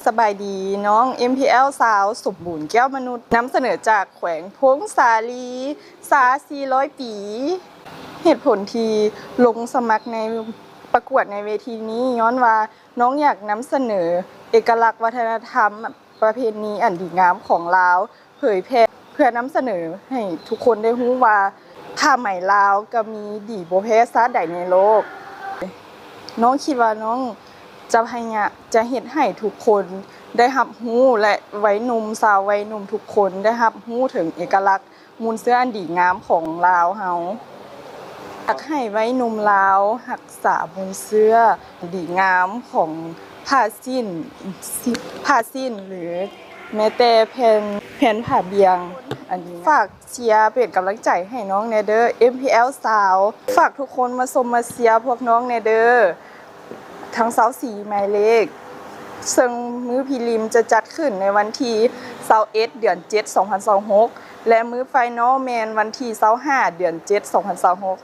ສະບາຍດີ ນ້ອງ ເອັມພີແອລ ຊາວ ສົມບູນ ແກ້ວມະນຸດ ນຳສະເໜີຈາກແຂວງຜົ້ງສາລີ ຊາສີ່ຮ້ອຍປີ. ເຫດຜົນທີ່ລົງສະໝັກໃນປະກວດໃນເວທີນີ້ ຍ້ອນວ່ານ້ອງຢາກນຳສະເໜີເອກະລັກວັດທະນະທຳ ປະເພນີອັນດີງາມຂອງລາວ ເຜີຍແຜ່ເພື່ອນຳສະເໜີໃຫ້ທຸກຄົນໄດ້ຮູ້ວ່າ ຜ້າໄໝລາວກໍມີດີບໍ່ແພ້ຊາດໃດໃນໂລກ. ນ້ອງຄິດວ່ານ້ອງຈະພະຍາ ຈະເຮັດໃຫ້ທຸກຄົນໄດ້ຮັບຮູ້ ແລະ ໄວໜຸ່ມ ຊາວໄວໜຸ່ມທຸກຄົນໄດ້ຮັບຮູ້ເຖິງເອກະລັກມູນເຊື້ອອັນດີງາມຂອງລາວເຮົາ. ຢາກໃຫ້ໄວໜຸ່ມລາວຮັກສາມູນເຊື້ອອັນດີງາມຂອງຜ້າສິ້ນ ຜ້າສິ້ນ ຫຼື ແມ້ແຕ່ແຜ່ນ ແຜ່ນຜ້າບ່ຽງອັນດີງາມ. ຝາກເຊຍເປັນກຳລັງໃຈໃຫ້ນ້ອງແດ່ເດີ ເອັມພີແອລ ຊາວ. ຝາກທຸກຄົນມາຊົມມາເຊຍພວກນ້ອງແດ່ເດີ ທັງຊາວສີ່ໝາຍເລກ ເຊິ່ງມື້ພຣີລິມຈະຈັດຂຶ້ນໃນວັນທີຊາວເອັດ ເດືອນເຈັດ ສອງພັນຊາວຫົກ ແລະ ມື້ໄຟນອລແມ່ນວັນທີຊາວຫ້າ ເດືອນເຈັດ ສອງພັນຊາວຫົກ.